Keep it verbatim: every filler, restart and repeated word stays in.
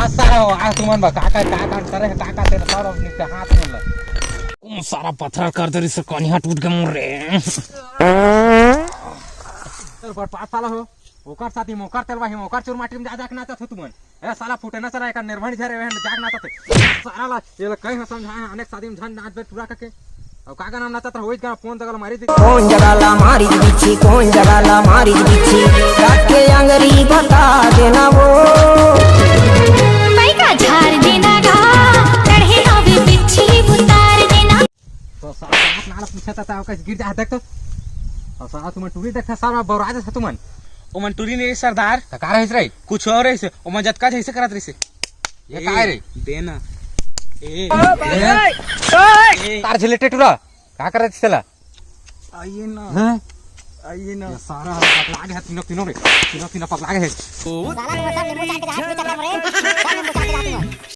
आ सारा हो, आ तुमन बा, का, का, का, का करे, का, का तेरा सारा निकल हाथ में ला। कौन सारा पत्थर कर दे रिसे, कनिहा टूट के मोर रे। तेरे पर पास साला हो, ओकर साथी में ओकर तेलवा ही, ओकर चुर माटी में जा, जा के नाचत हो तुमन। ए साला फुटे ना चला, एकर निर्भर झरे, वहन जा के नाचत हो। सारा ला, ये ला कहीं हम समझाए हैं, अनेक शादी में झन नाच बे पूरा करके। अब का गाना नाचत रहो, वही गाना फोन जगह ला मारी दी। कौन जगह ला मारी बिच्छी, कौन जगह ला मारी बिच्छी, काट के अंगरी बता देना वो। पैका झार देना गा, चढ़े हवे बिच्छी उतार देना। तो साला बात नाला पूछा था, ओकर गिर जा देख तो। और साला तुमन टूरी देखा, साला बौरा देता तुमन। ओमन टूरी नहीं सरदार। तो का रहिस रे? कुछ और रहिस, ओमन जतका जैसे करत रहिस। ये का है रे? देना। ए, ए, ए। तार झेले टेटुरा, का करत चला? आइए ना। हैं? आइए ना। ये सारा पगला गया, तीनों, तीनों रे। तीनों, तीनों पगला गए। साला को सब नींबू चाट के जहाज में चक्कर मारे।